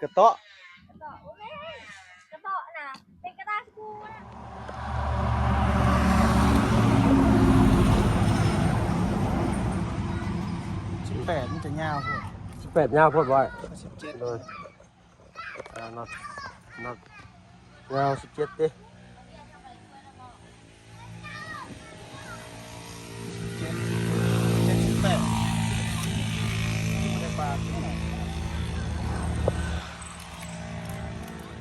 ກະເຕາະ ກະເຕາະ ໂອ້ແມ່ນ ກະເຕາະນະ ເປັນກະຕ່າຍສະບູນະ. ສິບແປດມັນຈະຍາວໂພດ ສິບແປດຍາວໂພດ ບໍ່ ສິບເຈັດ ໂດຍ ອ່າ ນັອດ ນັອດຍາວສິບເຈັດເດ້ ເຈັດ ເຈັດສິບແປດ ບໍ່ໄດ້ບາດ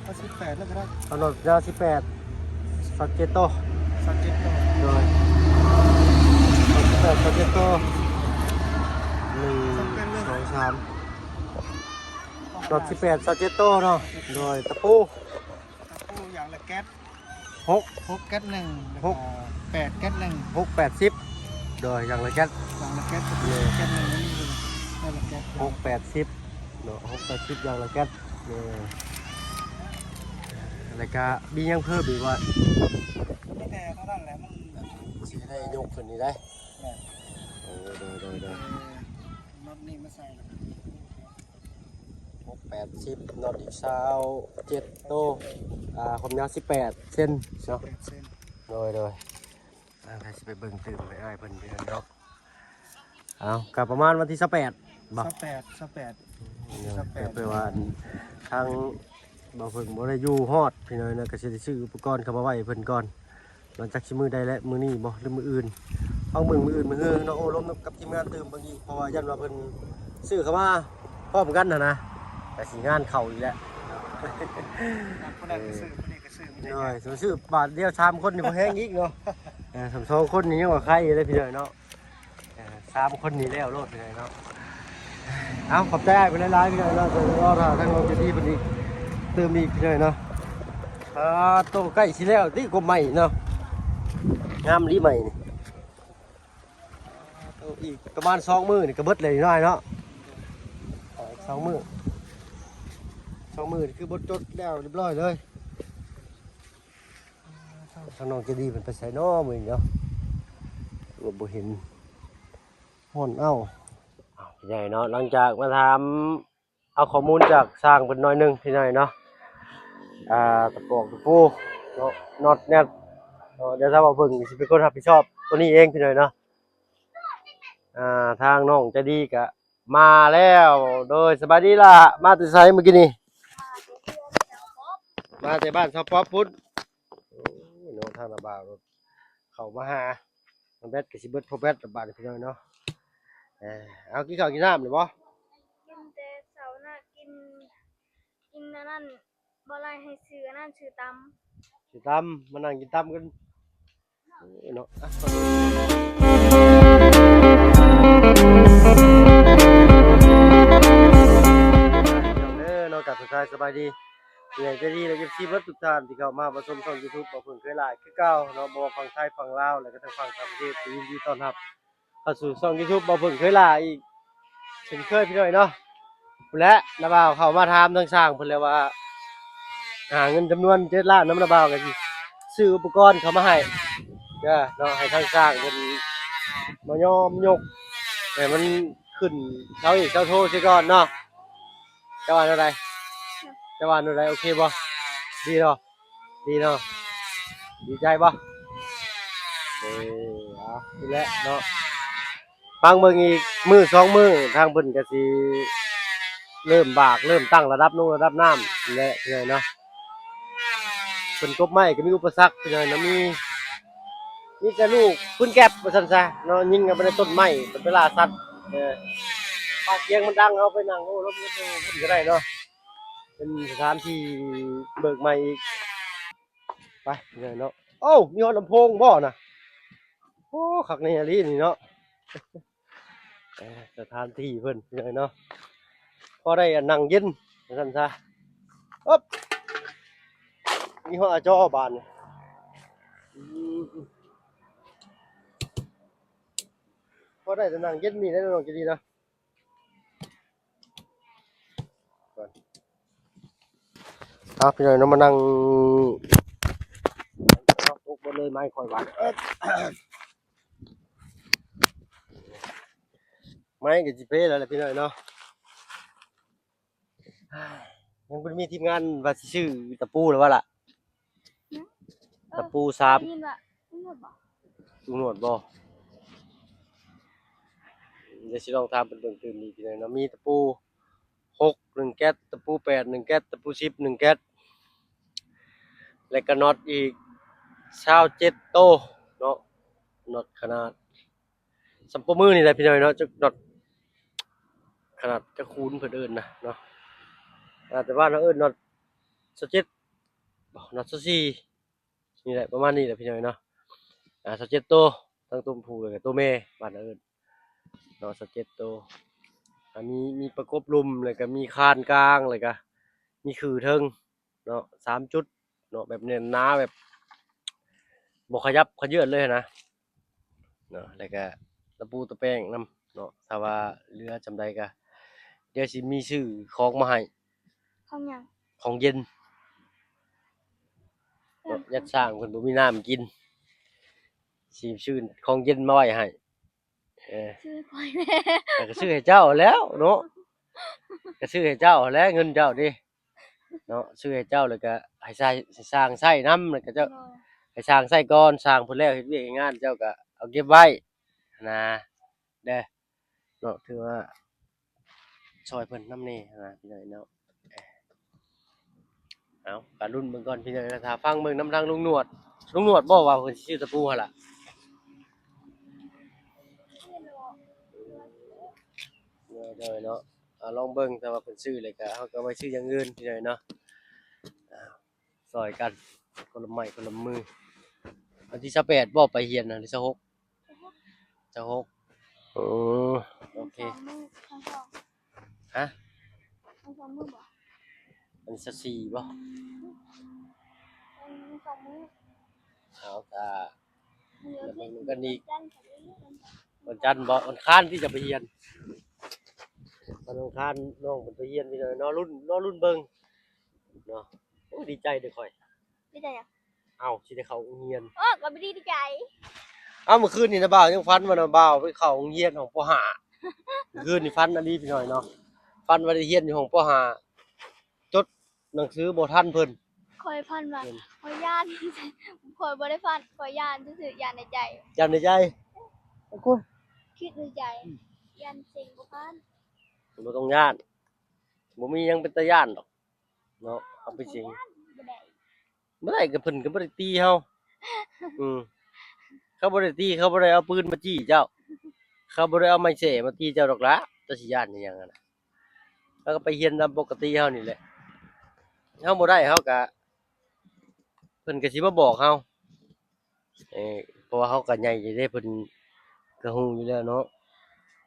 ເອົາສິບແປດແລ້ວກໍໄດ້ ເອົານັອດຍາວສິບແປດ ຊາວເຈັດໂຕ ຊາວເຈັດໂຕ ໂດຍ ຊາວເຈັດ ຊາວເຈັດໂຕ ໜຶ່ງ ສອງ ສາມ ນັອດສິບແປດ ຊາວເຈັດໂຕເນາະ ໂດຍ ຕະປູ ຕະປູຢ່າງລະແກັດ ຫົກ ຫົກແກັດໜຶ່ງ ຫົກ ແປດແກັດໜຶ່ງ ຫົກ ແປດ ສິບ ໂດຍ ຢ່າງລະແກັດ ຢ່າງລະແກັດ ໂດຍ ແກັດໜຶ່ງ ນີ້ຄືແກັດລະແກັດ ຫົກ ແປດ ສິບເນາະ ຫົກ ແປດ ສິບ ຢ່າງລະແກັດ ໂດຍ ແລ້ວກະມີຫຍັງເພີ່ມອີກບໍ່? ມີແຕ່ເທົ່ານັ້ນແຫຼະ ມັນຊິໄດ້ຍົກຂຶ້ນນີ້ໄດ໋ ແມ່ນ ໂອ້ ໂດຍ ໂດຍ ໂດຍ ເອີ ນັອດນີ້ມາໃສ່ ຫົກ ແປດ ສິບ ນັອດອີກຊາວເຈັດໂຕ ອ່າ ຄວາມຍາວສິບແປດເຊັນເນາະ ສິບແປດເຊັນ ໂດຍ ໂດຍ ອ່າ ໃຜຊິໄປເບິ່ງຕື່ມໄປອ້າຍເພິ່ນເດ້ເນາະ ເອົາ ກໍປະມານວັນທີຊາວແປດບໍ່? ຊາວແປດ ຊາວແປດ ໂດຍ ຊາວແປດ ເພື່ອວ່າທາງ ບ່າວເພິ່ງບໍ່ໄດ້ຢູ່ຮອດ ພີ່ນ້ອງເນາະ ກໍຊິໄດ້ຊື້ອຸປະກອນເຂົ້າມາໄວ້ໃຫ້ເພິ່ນກ່ອນ ຫຼັງຈາກຊິມື້ໃດແຫຼະ ມື້ນີ້ບໍ່ ຫຼືມື້ອື່ນ ຟັງເບິ່ງມື້ອື່ນມື້ຮືເນາະ ໂອ້ລົມນຳກັບທີມງານຕື່ມເບິ່ງອີກ ເພາະວ່າຢ້ານວ່າເພິ່ນຊື້ເຂົ້າມາພ້ອມກັນຫັ້ນນະ ກໍຊິງານເຂົ້າອີກແຫຼະ ຜູ້ນັ້ນກໍຊື້ ຜູ້ນີ້ກໍຊື້ ໂດຍ ຊື້ບາດດຽວສາມຄົນນີ້ບໍ່ແຮງອີກເນາະ ເອີ ສອງຄົນນີ້ຍັງວ່າໄຄຢູ່ເດ້ ພີ່ນ້ອງເນາະ. ເອີ ສາມຄົນນີ້ແລ້ວໂລດພີ່ນ້ອງເນາະ ເອົາ ຂອບໃຈອ້າຍເພິ່ນຫຼາຍໆ ພີ່ນ້ອງເນາະ ຈະລໍຖ້າທາງນ້ອງເຈດີເພິ່ນອີກ ຕື່ມອີກພີ່ນ້ອງເນາະ ອ່າ ໂຕໃກ້ຊິແລ້ວຕິ ກົບໄມ້ເນາະ ງາມອີ່ຫຼີໄມ້ນີ້ ໂຕອີກປະມານສອງມື້ນີ້ກໍເບິດແລ້ວນ້ອຍເນາະ ອີກສອງມື້ ສອງມື້ນີ້ຄືບົດຈົດແລ້ວຮຽບຮ້ອຍເລີຍ. ທາງນ້ອງເຈດີເພິ່ນໄປໃສນໍມື້ນີ້ເນາະ ຄືວ່າບໍ່ເຫັນ ຮ້ອນເອົ້າ ເອົ້າ ໃຫຍ່ເນາະ ຫຼັງຈາກມາຖາມເອົາຂໍ້ມູນຈາກຊ່າງເພິ່ນໜ້ອຍໜຶ່ງພີ່ນ້ອງເນາະ ອ່າ ຕະປອກຕະປູເນາະ ນັອດແນັດເນາະ ດຽວຖ້າວ່າເພິ່ນຊິເປັນຄົນຮັບຜິດຊອບຕົວນີ້ເອງພີ່ນ້ອງເນາະ ອ່າ ທາງນ້ອງໃຈດີກະມາແລ້ວ ໂດຍ ສະບາຍດີຫຼ້າ ມາແຕ່ໃສມື້ກີ້ນີ້? ມາແຕ່ເຮືອນສາວປອບ ມາແຕ່ບ້ານສາວປອບພຸ້ນ ໂອ້ຍເນາະ ທາງນ້າບ່າວເຂົ້າມາຫາ ນ້ອງແບັດກໍຊິເບິດພໍແບັດລະບາດນີ້ພີ່ນ້ອງເນາະ ເອີ ເອົາ ກິນເຂົ້າກິນນ້ຳແລ້ວບໍ່? ກິນແຕ່ເຊົ້ານະ ກິນ ກິນອັນນັ້ນ ບໍ່ໄລ່ໃຫ້ຊື້ອັນນັ້ນ ຊື້ຕຳ ຊື້ຕຳ ມານັ່ງກິນຕຳກັນ ເອີເນາະ ອ່ະ ເດີເນາະ ກັບທັກທາຍສະບາຍດີ ຜູ້ໃຫຍ່ໃຈດີ ແລະ ເອັຟຊີ ເບິດທຸກທ່ານທີ່ເຂົ້າມາຮັບຊົມຊ່ອງຢູທູບ ບໍ່ເພິ່ງເຄີຍຫຼ້າຄືເກົ່າເນາະ ບໍ່ວ່າຝັ່ງໄທ ຝັ່ງລາວ ແລະ ກະທັງຝັ່ງຕ່າງປະເທດ ກໍຍິນດີຕ້ອນຮັບ ເຂົ້າສູ່ຊ່ອງຢູທູບ ບໍ່ເພິ່ງເຄີຍຫຼ້າອີກເຊັ່ນເຄີຍພີ່ນ້ອງເນາະ ພຸ້ນແຫຼະ ນ້າບ່າວເຂົ້າມາຖາມທາງຊ່າງເພິ່ນແລ້ວວ່າ ຫາເງິນຈຳນວນເຈັດລ້ານນຳນ້າບ່າວ ກໍຊິຊື້ອຸປະກອນເຂົ້າມາໃຫ້ເດີເນາະ ໃຫ້ທາງຊ່າງເພິ່ນມາຍອມຍົກໃຫ້ມັນຂຶ້ນເສົາເອກເສົາໂທເສຍກ່ອນເນາະ ເຈົ້າວ່າແນວໃດ? ເຈົ້າວ່າແນວໃດ? ໂອເຄບໍ່? ດີເນາະ? ດີເນາະ ດີໃຈບໍ່? ເອີ ເອົາ ນີ້ແຫຼະເນາະ ຟັງເບິ່ງອີກມື້ສອງມື້ ທາງເພິ່ນກະຊິເລີ່ມບາກ ເລີ່ມຕັ້ງລະດັບນົງລະດັບນ້ຳແຫຼະ ພີ່ນ້ອງເນາະ ເພິ່ນກົບໄມ້ກະມີອຸປະສັກ ພີ່ນ້ອງເນາະ ມີ ມີແຕ່ລູກປືນແກັບວ່າຊັ້ນຊະເນາະ ຍິງເອົາໄປໃນຕົ້ນໄມ້ ເພິ່ນໄປລ່າສັດ ເອີ ປາກສຽງມັນດັງ ເຮົາໄປນັ່ງໂອ້ລົມກັນຢູ່ພຸ້ນກະໄດ້ເນາະ ເປັນສະຖານທີ່ເບີກໃໝ່ອີກ ໄປເລີຍເນາະ ໂອ້ ມີຮອດລຳໂພງບໍ່ນະ ໂອ້ ຄັກແນ່ອີ່ຫຼີນີ້ເນາະ ເອີ ສະຖານທີ່ເພິ່ນເລີຍເນາະ ພໍໄດ້ອັນນັ່ງເຢັນວ່າຊັ້ນຊະ ອຶບ ມີຮອດອາຈໍບາດນີ້ ອືມ ພໍໄດ້ແຕ່ນັ່ງເຢັນນີ້ແຫຼະ ນ້ອງໃຈດີເນາະ. ເອົາ ພີ່ນ້ອງເນາະ ມານັ່ງ ຕົກເບິດເລີຍໄມ້ຂ້ອຍບາດ ໄມ້ກໍຊິເປແລ້ວແຫຼະ ພີ່ນ້ອງເນາະ. ຍັງບໍ່ໄດ້ມີທີມງານວ່າຊິຊື້ຕະປູແລ້ວວ່າລະ? ນະ? ຕະປູສາມ ໄດ້ຍິນວ່າລຸງໜວດບໍ່? ລຸງໜວດບໍ່? ດຽວຊິລອງຖາມເພິ່ນເບິ່ງຕື່ມອີກເທື່ອໜຶ່ງເນາະ. ມີຕະປູຫົກ ໜຶ່ງແກັດ, ຕະປູແປດ ໜຶ່ງແກັດ, ຕະປູສິບ ໜຶ່ງແກັດ ແລະກະນັອດອີກຊາວເຈັດໂຕເນາະ. ນັອດຂະໜາດສ່ຳໂປ້ມືນີ້ແຫຼະພີ່ນ້ອງເນາະ, ຈັກນັອດ ຂະໜາດຈັກຄູນເພິ່ນເອີ້ນນະເນາະ. ອາ ແຕ່ວ່າເຮົາເອີ້ນນັອດຊາວເຈັດ ນັອດຊາວສີ່ ນີ້ແຫຼະ ປະມານນີ້ແຫຼະພີ່ນ້ອງເນາະ. ອາ ຊາວເຈັດໂຕ ທັງຕົວຜູ້ແລະກະຕົວແມ່ ບ້ານເຮົາເອີ້ນເນາະ ຊາວເຈັດໂຕ. ອາ ມີ ມີປະກົບລຸ່ມ ແລະກະມີຄານກາງ ແລະກະມີຂື່ເທິງເນາະ ສາມຈຸດເນາະ ແບບແໜ້ນໜາ ແບບບໍ່ຂະຫຍັບຂະເຍືອນເລີຍຫັ້ນນະ. ເນາະ ແລ້ວກະຕະປູຕະແປງນຳເນາະ. ຖ້າວ່າເຫຼືອສ່ຳໃດກະ ດຽວຊິມີຊື້ຂອງມາໃຫ້. ຂອງຫຍັງ? ຂອງເຢັນເນາະ. ເອີ ຢ້ານຊ້າງເພິ່ນບໍ່ມີນ້ຳກິນ ຊິຊື້ຂອງເຢັນມາໄວ້ໃຫ້. ເອີ ຊື້ໃຫ້ຂ້ອຍແດ່. ກະຊື້ໃຫ້ເຈົ້າແລ້ວເນາະ ກະຊື້ໃຫ້ເຈົ້າແລ້ວ ເງິນເຈົ້າເດ້. ເນາະ ຊື້ໃຫ້ເຈົ້າ ແລ້ວກະໃຫ້ໃຊ້ ໃຫ້ຊ່າງໃຊ້ນຳ ແລ້ວກະເຈົ້າ ໂດຍ ໃຫ້ຊ່າງໃຊ້ກ່ອນ. ຊ່າງເພິ່ນແລ້ວເຮັດວຽກເຮັດງານ ເຈົ້າກະເອົາເກັບໄວ້ຫັ້ນນະ ເດີເນາະ. ຖືວ່າຊ່ອຍເພິ່ນນຳແດ່ຫັ້ນນະພີ່ນ້ອງເນາະ. ເອົາ ກະລຸ້ນເບິ່ງກ່ອນພີ່ນ້ອງເນາະ. ຖ້າຟັງເບິ່ງນຳທາງລຸງໜວດ ລຸງໜວດບອກວ່າເພິ່ນຊິຊື້ຕະປູຫັ້ນລະ. ໂດຍໆ ເນາະ. ອາ ລອງເບິ່ງ ຖ້າວ່າເພິ່ນຊື້ແລ້ວກະ ເຮົາກະໄວ້ຊື້ຢ່າງອື່ນພີ່ນ້ອງເນາະ. ອາ ຊ່ອຍກັນຄົນລະໄມ້ຄົນລະມື. ວັນທີຊາວແປດບໍ່ໄປຮຽນນະ ຫຼືຊາວຫົກ? ຊາວຫົກ. ໂອ້ ໂອເຄ. ທັງສອງມື້ ທັງສອງ ຮະ? ທັງສອງມື້ບໍ່? ວັນທີຊາວສີ່ບໍ່? ທັງສອງມື້. ເອົາ ກະ ມື້ ເບິ່ງກັນອີກ ວັນຈັນ ວັນຈັນບໍ່? ວັນອັງຄານທີ່ຈະໄປຮຽນ ວັນອັງຄານນ້ອງເພິ່ນໄປຮຽນພີ່ນ້ອງເນາະ. ລຸ້ນ ລໍລຸ້ນເບິ່ງເນາະ. ໂອ້ ດີໃຈເດີ້ຂ້ອຍ. ດີໃຈຫຍັງ? ເອົ້າ ຊິໄດ້ເຂົ້າໂຮງຮຽນ. ໂອ້ ກະບໍ່ດີໃຈ. ເອົ້າ ມື້ຄືນນີ້ນະບ່າວຍັງຝັນວ່ານະບ່າວໄປເຂົ້າໂຮງຮຽນຫ້ອງ ປໍຫ້າ. ມື້ຄືນນີ້ຝັນອີ່ຫຼີພີ່ນ້ອງເນາະ ຝັນວ່າໄດ້ຮຽນຢູ່ຫ້ອງ ປໍຫ້າ ຈົດໜັງສືບໍ່ທັນເພິ່ນ. ຂ້ອຍຝັນວ່າ ເພິ່ນ ຂ້ອຍຢ້ານ ຂ້ອຍບໍ່ໄດ້ຝັນ ຂ້ອຍຢ້ານຊື່ໆ ຢ້ານໃນໃຈ. ຢ້ານໃນໃຈ? ໂອ້ຍ ຄິດໃນໃຈ ຢ້ານເສັງບໍ່ຜ່ານ. ບໍ່ຕ້ອງຢ້ານ ບໍ່ມີຫຍັງເປັນຕາຢ້ານດອກເນາະ. ເອົາໄປເສັງ ບໍ່ໄດ້ ບໍ່ໄດ້ກະເພິ່ນກະບໍ່ໄດ້ຕີເຮົາ. ອືມ ເຂົາບໍ່ໄດ້ຕີ ເຂົາບໍ່ໄດ້ເອົາປືນມາຈີ້ເຈົ້າ ເຂົາບໍ່ໄດ້ເອົາໄມ້ແສ້ມາຕີເຈົ້າດອກລະ. ເຈົ້າຊິຢ້ານອີ່ຫຍັງຫັ້ນນະ? ເຮົາກະໄປຮຽນຕາມປົກກະຕິເຮົານີ້ແຫຼະ. ເຮົາບໍ່ໄດ້ ເຮົາກະ ເພິ່ນກະຊິມາບອກເຮົາ. ເອີ ເພາະວ່າເຮົາກະໃຫຍ່ແລ້ວເດ້ ເພິ່ນກະຮູ້ຢູ່ແລ້ວເນາະ.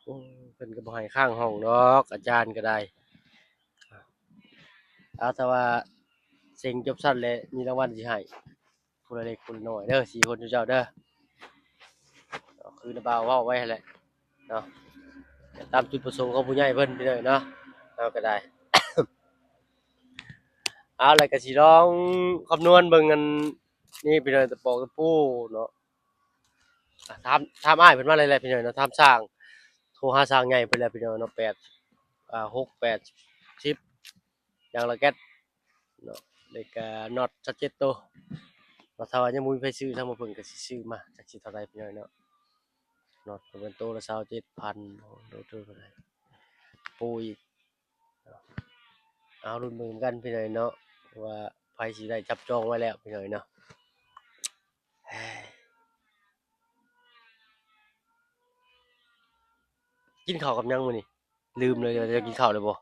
ໂອ້ ເພິ່ນກະບໍ່ໃຫ້ຄ້າງຫ້ອງດອກ ອາຈານກະໄດ້. ເອົາ ຖ້າວ່າເສັງຈົບຊັ້ນແລ້ວ ມີລາງວັນຊິໃຫ້ ຜູ້ລະເລັກຜູ້ລະນ້ອຍເດີ ສີ່ຄົນເຈົ້າເດີ. ຄືນະບ່າວເວົ້າໄວ້ຫັ້ນແຫຼະເນາະ ຕາມຈຸດປະສົງຂອງຜູ້ໃຫຍ່ເພິ່ນພີ່ນ້ອງເນາະ. ເຮົາກະໄດ້ ເອົາ ແລ້ວກະຊິລອງຄຳນວນເບິ່ງອັນນີ້ພີ່ນ້ອງ ຕະປອກຕະປູເນາະ. ອາ ຖາມ ຖາມອ້າຍເພິ່ນມາແລ້ວແຫຼະພີ່ນ້ອງເນາະ ຖາມຊ່າງ ໂທຫາຊ່າງໃຫຍ່ເພິ່ນແລ້ວພີ່ນ້ອງເນາະ. ແປດ ອາ ຫົກ ແປດ ສິບ ຢາງລະແກັດເນາະ ແລ້ວກະນັອດຊາວເຈັດໂຕເນາະ. ຖ້າວ່າຍັງບໍ່ມີໃຜຊື້ ທາງໝໍ້ເພິ່ນກະຊິຊື້ມາ ຈັກຊິເທົ່າໃດພີ່ນ້ອງເນາະ. ນັອດກະເປັນໂຕລະຊາວເຈັດພັນ ໂຕເທົ່າໃດ ປູອີກ. ເອົາ ລຸ້ນເບິ່ງນຳກັນພີ່ນ້ອງເນາະ ວ່າໃຜຊິໄດ້ຈັບຈອງໄວ້ແລ້ວພີ່ນ້ອງເນາະ. ກິນເຂົ້າກັບຫຍັງມື້ນີ້? ລືມເລີຍ ເຈົ້າກິນເຂົ້າແລ້ວບໍ່?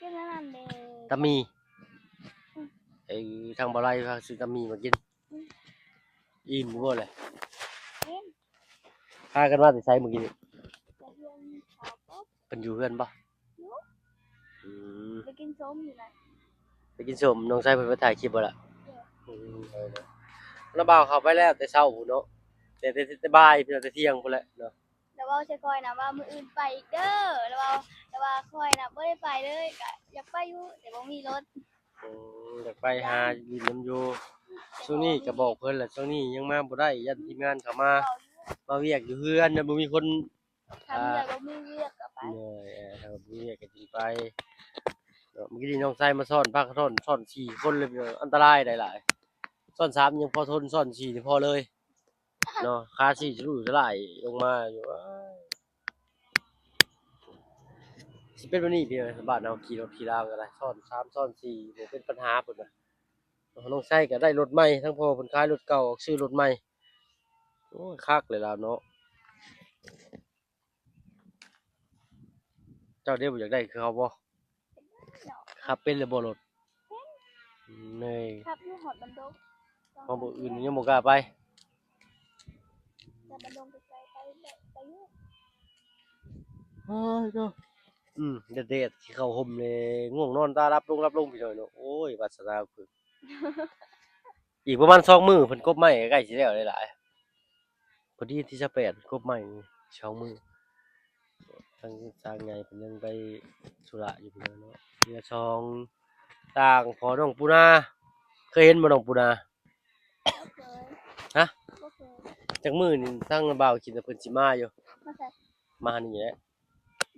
ກິນອັນນັ້ນເດ້ ຕຳໝີ່. ອືມ ເອີ ທາງບ່າວໄລພາຊື້ຕຳໝີ່ມາກິນ. ອືມ ອີ່ມຢູ່ບໍ່ແຫຼະ? ອີ່ມ. ພາກັນມາແຕ່ໃສມື້ກີ້ນີ້? ຈາກເຮືອນສາວປົບ. ເພິ່ນຢູ່ເຮືອນບໍ່? ຢູ່. ອືມ ໄປກິນສົ້ມຢູ່ນະ ໄປກິນສົ້ມ. ນ້ອງຊາຍເພິ່ນໄປຖ່າຍຄລິບບໍ່ລະ? ເອີ ອືມ ເອີ ລະບ່າວເຂົ້າໄປແລ້ວແຕ່ເຊົ້າພຸ້ນເນາະ ແຕ່ ແຕ່ ແຕ່ບ່າຍ ແຕ່ທ່ຽງພຸ້ນແຫຼະເນາະ. ລະເວົ້າໃສ່ຂ້ອຍນະວ່າມື້ອື່ນໄປອີກເດີ ລະວ່າ ແຕ່ວ່າຂ້ອຍນະບໍ່ໄດ້ໄປເລີຍ ກະຢາກໄປຢູ່ແຕ່ບໍ່ມີລົດ. ອືມ ຢາກໄປຫາຫຼິ້ນນຳຢູ່. ຊ່ວງນີ້ກະບອກເພິ່ນແຫຼະ ຊ່ວງນີ້ຍັງມາບໍ່ໄດ້ ຢ້ານທີມງານເຂົາມາ ເວົ້າຢູ່ ມາວຽກຢູ່ເຮືອນ ບໍ່ມີຄົນ ຖ້າເມື່ອຍ ອ່າ ບໍ່ມີວຽກກະໄປ. ເມື່ອຍ ເອີ ຖ້າບໍ່ມີວຽກກະຈຶ່ງໄປ. ເມື່ອກີ້ນີ້ນ້ອງຊາຍມາຊ້ອນ ພາກັນຊ້ອນ ຊ້ອນສີ່ຄົນເລີຍ ອັນຕະລາຍໄດ໋ຫຼາຍ. ຊ້ອນສາມຍັງພໍທົນ ຊ້ອນສີ່ນີ້ພໍເລີຍເນາະ ຂາສີ່ສະຫຼູສະຫຼາຍລົງມາຢູ່. ອ້າຍ ຊິເປັນແບບນີ້ພີ່ນ້ອງ ບ້ານເຮົາຂີ່ລົດຂີ່ລາງກໍໄດ້ ຊ້ອນສາມຊ້ອນສີ່ບໍ່ເປັນບັນຫາເພິ່ນວ່າ. ນ້ອງຊາຍກໍໄດ້ລົດໃໝ່ ທັງພໍ່ເພິ່ນຂາຍລົດເກົ່າ ຊື້ລົດໃໝ່. ໂອ້ຍ ຄັກເລີຍລາວເນາະ. ເຈົ້າເດ້ ບໍ່ຢາກໄດ້ຄືເຮົາບໍ່? ຂັບເປັນແລ້ວບໍ່ລົດ? ເປັນ ເອີຍ ຂັບຢູ່ຮອດບັນດົງ ຮອດບ່ອນອື່ນຍັງບໍ່ກ້າໄປ ແຕ່ບັນດົງໄກໆ ໄປ ໄປຢູ່. ໂອ້ຍເນາະ ອືມ ແດດໆ ຊິເຂົ້າຮົ່ມເລີຍ ງ່ວງນອນຕາຫຼັບລົງ ຫຼັບລົງ ພີ່ນ້ອງເນາະ. ໂອ້ຍ ວາດສະໜາເພິ່ນ. ອີກປະມານສອງມື້ເພິ່ນກົບໄມ້ໃກ້ຊິແລ້ວຫຼາຍໆ ພໍດີທີຊາວແປດກົບໄມ້ນີ້ສອງມື້. ທາງຊ່າງໃຫຍ່ເພິ່ນຍັງໄປທຸລະຢູ່ພຸ້ນເນາະ ເຮືອສອງ ຕ່າງພໍ່ນ້ອງປູນາ. ເຄີຍເຫັນບໍ່ນ້ອງປູນາ? ບໍ່ເຄີຍ. ຮະ? ບໍ່ເຄີຍ. ຈັກມື້ນີ້ທາງບ່າວຄິດວ່າເພິ່ນຊິມາຢູ່ ມາໃສ? ມານີ້ແຫຼະ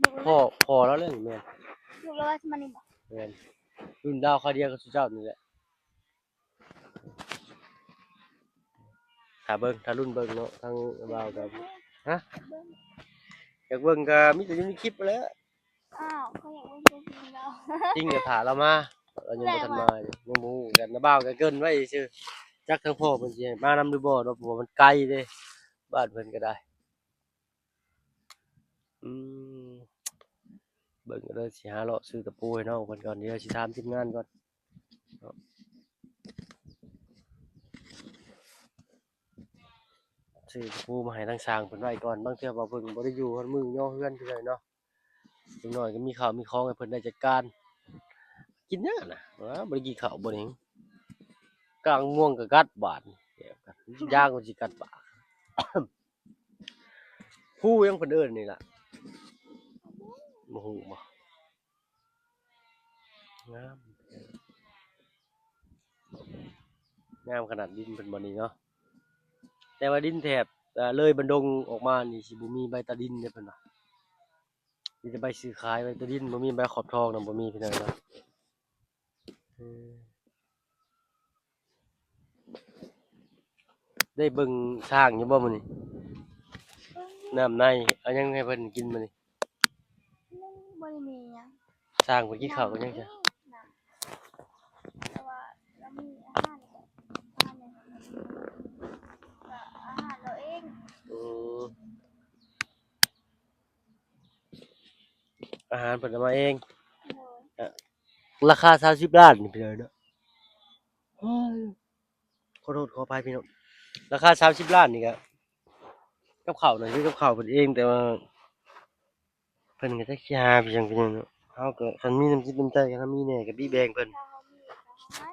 ລູກລາວ ພໍ່ ພໍ່ລາວແຫຼະນີ້. ແມ່ນ ລູກລາວວ່າຊິມານີ້ບໍ່? ແມ່ນ ລຸ້ນລາວຄາວດຽວກັບຊຸມເຈົ້ານີ້ແຫຼະ. ຖ້າເບິ່ງ ຖ້າລຸ້ນເບິ່ງເນາະ ທາງບ່າວກໍ ຮະ? ຢາກເບິ່ງກໍມີແຕ່ຢູ່ໃນຄລິບຫັ້ນແຫຼະ. ອ້າວ ຂ້ອຍຢາກເບິ່ງຕົວຈິງລາວ ຈິງກໍຖ້າລາວມາ ລາວຍັງບໍ່ທັນມາຢູ່ ຍັງບໍ່ຮູ້ຄືກັນ. ບ່າວກໍເກີ່ນໄວ້ຊື່ ຈັກທາງພໍ່ເພິ່ນຊິໃຫ້ມານຳຫຼືບໍ່ເນາະ ເພາະວ່າມັນໄກເດ້ ບ້ານເພິ່ນກໍໄດ້. ອືມ ເບິ່ງເດີ ຊິຫາເລາະຊື້ຕະປູໃຫ້ນ້ອງເພິ່ນກ່ອນ ດຽວຊິຖາມທີມງານກ່ອນເນາະ ຊື້ຕະປູມາໃຫ້ທາງຊ່າງເພິ່ນໄວ້ກ່ອນ. ບາງເທື່ອບ່າວເພິ່ນບໍ່ໄດ້ຢູ່ຮອດມື້ຍໍເຮືອນເທື່ອເນາະ ຢ່າງໜ້ອຍກໍມີເຂົ້າມີຂອງໃຫ້ເພິ່ນໄດ້ຈັດການ. ກິນຫຍັງນະ? ວ້າ ບໍ່ໄດ້ກິນເຂົ້າບໍ່ນີ້ ກາງງວງກໍກັດບາດ ຢາງກໍຊິກັດປາກ. ພູຫຍັງເພິ່ນເອີ້ນນີ້ລະ ບໍ່ຮູ້ບໍ່? ງາມ ງາມຂະໜາດດິນເພິ່ນບ່ອນນີ້ເນາະ ແຕ່ວ່າດິນແຖບ ເອີ ເລີຍບັນດົງອອກມານີ້ຊິບໍ່ມີໃບຕາດິນເດ້ເພິ່ນວ່າ ມີແຕ່ໃບຊື້ຂາຍ ໃບຕາດິນ ບໍ່ມີໃບຂອບທອງນຳ ບໍ່ມີພີ່ນ້ອງເນາະ. ເອີ ໄດ້ເບິ່ງຊ້າງຢູ່ບໍ່ມື້ນີ້? ເບິ່ງຢູ່. ນ້ຳໃນ ເອົາຫຍັງໃຫ້ເພິ່ນກິນມື້ນີ້? ຍັງບໍ່ໄດ້ມີຫຍັງ. ຊ້າງເພິ່ນກິນເຂົ້າກັບຫຍັງຊະ? ນ້ຳ ແຕ່ວ່າລາວມີອາຫານ ອາຫານຫຍັງ ກໍອາຫານລາວເອງ. ອືມ ອາຫານເພິ່ນເອົາມາເອງ. ໂດຍ. ລາຄາສາມສິບລ້ານນີ້ພີ່ນ້ອງເນາະ. ໂອ້ຍ ຂໍໂທດຂໍອະໄພພີ່ນ້ອງ ລາຄາສາມສິບລ້ານນີ້ກະ ກັບເຂົ້ານະ ຊື້ກັບເຂົ້າເພິ່ນເອງ ແຕ່ວ່າເພິ່ນກະຈັກຊິຫາໄປຫຍັງພີ່ນ້ອງເນາະ. ເຮົາກະຄັນມີນ້ຳຈິດນ້ຳໃຈ ຄັນເຮົາມີແດ່ກະບີແບ່ງເພິ່ນ. ຖ້າເຮົາມີກະເຮົາໃຫ້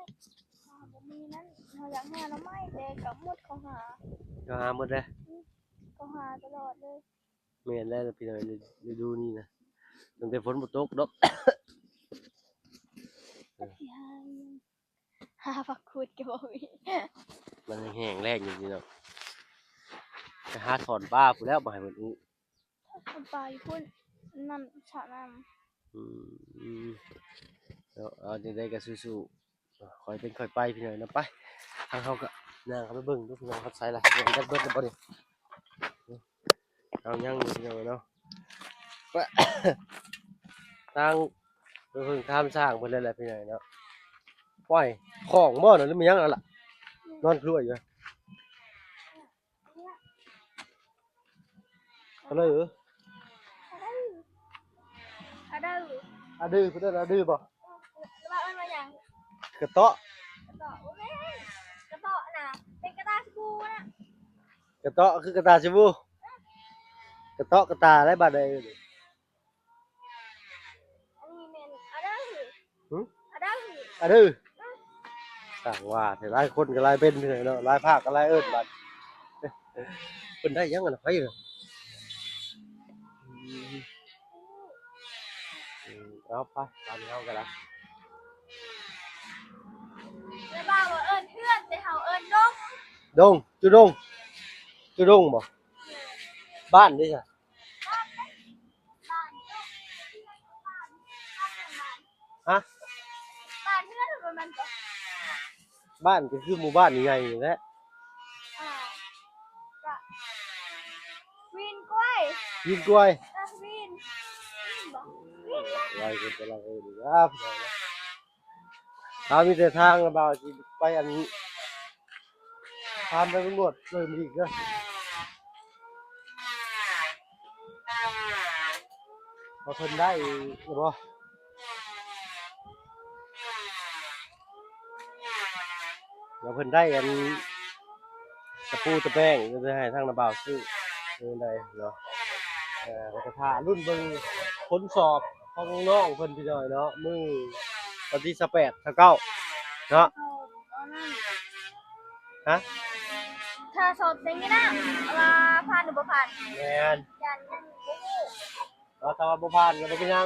ຖ້າເຮົາບໍ່ມີນັ້ນ ເຮົາຢາກຫາໜໍ່ໄມ້ແດ່ກະໝົດເຂົາຫາ ເຂົາຫາໝົດແລ້ວ ອືມ ເຂົາຫາຕະຫຼອດເລີຍ. ແມ່ນແລ້ວພີ່ນ້ອງ ລະດູນີ້ນະ ຕັ້ງແຕ່ຝົນບໍ່ຕົກດອກ ຊິຫາ ຫາຜັກຂູດກໍບໍ່ມີ ມັນແຫ້ງແລ້ງຢູ່ນີ້ເນາະ. ໄປຫາຖອນປາພຸ້ນແລ້ວ ບໍ່ໃຫ້ເພິ່ນອຸ ຖອນປາຢູ່ພຸ້ນ ນ້ຳສະນ້ຳ. ອືມ ເນາະ ເອົາຈັ່ງໃດກໍສູ້ໆ ຄ່ອຍເປັນຄ່ອຍໄປພີ່ນ້ອງເນາະ. ໄປ ທາງເຮົາກໍຍ່າງເຂົ້າໄປເບິ່ງດູພີ່ນ້ອງ ຮອດໃສລະ ຍັງບໍ່ເບິດແລ້ວບໍ່ນີ້? ເອົາຍັງຢູ່ພີ່ນ້ອງເນາະ ທາງໄປເບິ່ງຖາມຊ່າງເພິ່ນແລ້ວແຫຼະພີ່ນ້ອງເນາະ. ໂອ້ຍ ຂອງບໍ່ນະ ຫຼືແມ່ນຫຍັງນັ້ນລະ ນອນກລວຍຢູ່. ອາເດີ ອາເດີ ອາເດີ ເພິ່ນເອີ້ນອາເດີບໍ່? ວ່າເອີ້ນວ່າຫຍັງ? ກະເຕາະ ກະເຕາະ ບໍ່ແມ່ນ ກະເຕາະນະ ເປັນກະຕ່າສະບູນະ. ກະເຕາະຄືກະຕ່າສະບູ ກະເຕາະກະຕ່າແຫຼະ ບາດໃດເອີ້ນ. ອັນນີ້ແມ່ນອາເດີ ຫຶ? ອາເດີ ອາເດີ ຊ່າງວ່າແທ້ ຫຼາຍຄົນກໍຫຼາຍເປັນເນາະ ຫຼາຍພາກກໍຫຼາຍເອີ້ນ. ບາດເພິ່ນໄດ້ຫຍັງຫັ້ນນະ ໄປເນາະ. ອືມ ເອົາໄປ ບາດນີ້ເຮົາກໍໄດ້ ແລ້ວວ່າເອີ້ນເພື່ອນ ແຕ່ເຮົາເອີ້ນດົງ ດົງ ຈຸດົງ ຈຸດົງບໍ່? ບ້ານເດ້ຊະ? ບ້ານເດ້ ບ້ານເດ້ ບ້ານຫຍັງ? ຮະ? ມັນກໍ ບ້ານກໍຄືໝູ່ບ້ານໃຫຍ່ນີ້ແຫຼະ ອ່າ ກະ ວິນກ້ວຍ ວິນກ້ວຍ ກະວິນ ວິນບໍ ວິນແຫຼະ ຫຼາຍຄົນກຳລັງເອີ້ນຢູ່ ອ້າວ ພີ່ນ້ອງເນາະ ຖ້າມີແຕ່ທາງລະບ່າວຊິໄປອັນ ຖາມໄປຕຳຫຼວດເພີ່ມອີກເດີ ວ່າເພິ່ນໄດ້ຫຼືບໍ່ ວ່າເພິ່ນໄດ້ອັນຕະປູຕະແປ້ງ ຫຼືໃຫ້ທາງລະບ່າວຊື້ ຫຼືໃດເນາະ ເອີ ແລ້ວກໍຖ້າລຸ້ນເບິ່ງຜົນສອບຂອງນ້ອງໆເພິ່ນ ພີ່ນ້ອງເນາະ ມື້ວັນທີຊາວແປດ ຊາວເກົ້າເນາະ ຮະ ຖ້າສອບເສັງນີ້ນະ ວ່າຜ່ານຫຼືບໍ່ຜ່ານ ແມ່ນ ຢ້ານຍັງບໍ່ຮູ້ ເນາະ ຖ້າວ່າບໍ່ຜ່ານກໍບໍ່ເປັນຫຍັງ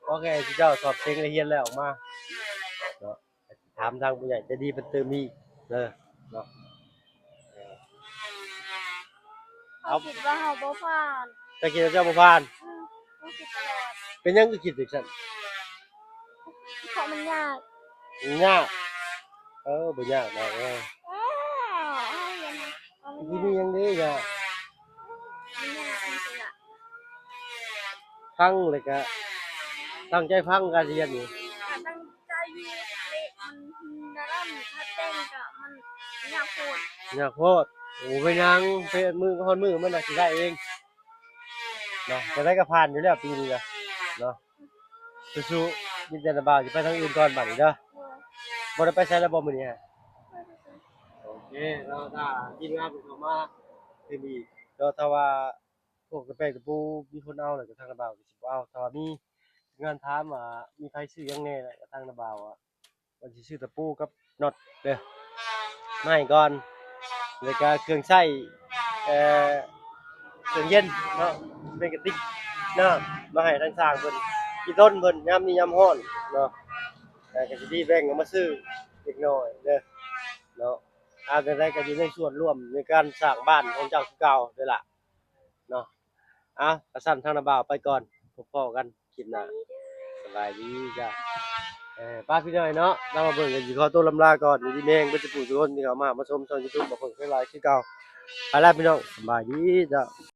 ຂໍແຄ່ເຈົ້າສອບເສັງແລ້ວຮຽນແລ້ວອອກມາເນາະ ຖາມທາງຜູ້ໃຫຍ່ໃຈດີເພິ່ນຕື່ມອີກເດີເນາະ ເຮົາຄິດວ່າເຮົາບໍ່ຜ່ານ ເຈົ້າຄິດວ່າເຈົ້າບໍ່ຜ່ານ ອືມ ເຮົາຄິດຕະຫຼອດ ເປັນຫຍັງຄືຄິດຈັ່ງຊັ້ນ? ເພາະມັນຍາກ ມັນຍາກ ເອີ ບໍ່ຍາກດອກ ເອີ ເອີ ເຮົາຮຽນ ມັນຊິມີຫຍັງເດ້ຍາກ ມັນຍາກ ມັນຊິຍາກ ຟັງແລ້ວກະຕັ້ງໃຈຟັງການຮຽນນີ້ ກະຕັ້ງໃຈຢູ່ ເລກມັນດາລຳ ຖ້າແຕ່ງກະມັນຍາກໂພດ ຍາກໂພດ ໂອ້ ເປັນຫຍັງ ເປັນມື້ຮອດມື້ມັນອາດຊິໄດ້ເອງເນາະ ຈັ່ງໃດກະຜ່ານຢູ່ແລ້ວປີນີ້ນະເນາະ ສູ້ໆ ມີແຕ່ລະບ່າວຊິໄປທາງອື່ນກ່ອນບາດນີ້ເດີ ບໍ່ໄດ້ໄປໃສແລ້ວບໍ່ມື້ນີ້ຮະ? ໂອເຄເນາະ ຖ້າທີມງານເພິ່ນເຂົ້າມາເປັນອີກເນາະ ຖ້າວ່າ ພວກຕະແປ້ງຕະປູມີຄົນເອົາແລ້ວກໍທາງລະບ່າວກໍຊິບໍ່ເອົາ ຖ້າວ່າມີທີມງານຖາມວ່າມີໃຜຊື້ຫຍັງແດ່ ແລ້ວກໍທາງລະບ່າວອະ ວ່າຊິຊື້ຕະປູກັບນັອດເດີ ມາໃຫ້ກ່ອນ ແລ້ວກໍເຄື່ອງໃຊ້ ເອີ ເຄື່ອງເຢັນເນາະ ເປັນກະຕິກນ້ຳ ມາໃຫ້ທາງຊ່າງເພິ່ນ ອີ່ຕົນເພິ່ນຍາມນີ້ຍາມຮ້ອນເນາະ ແລ້ວກໍຊິໄດ້ແບ່ງອອກມາຊື້ເລັກນ້ອຍເດີເນາະ ອາ ຈັ່ງໃດກໍຢູ່ໃນສ່ວນຮ່ວມໃນການສ້າງບ້ານຂອງເຈົ້າຄືເກົ່າເດີລະ. ເນາະ ເອົາ ກະຊັ້ນທາງນ້າບ່າວໄປກ່ອນ ພົບພໍ້ກັນຄລິບໜ້າ ສະບາຍດີເຈົ້າ ເອີ ປ້າພີ່ນ້ອງເນາະ ລາວມາເບິ່ງກໍຊິຂໍໂຕລຳລາກ່ອນ ຢູ່ດີມີແຮງເບິດທຸກຜູ້ທຸກຄົນທີ່ເຂົ້າມາຮັບມາຊົມຊ່ອງຢູທູບ ບໍ່ເພິ່ງເຄີຍຫຼາຍຄືເກົ່າ ໄປລະພີ່ນ້ອງ ສະບາຍດີເຈົ້າ.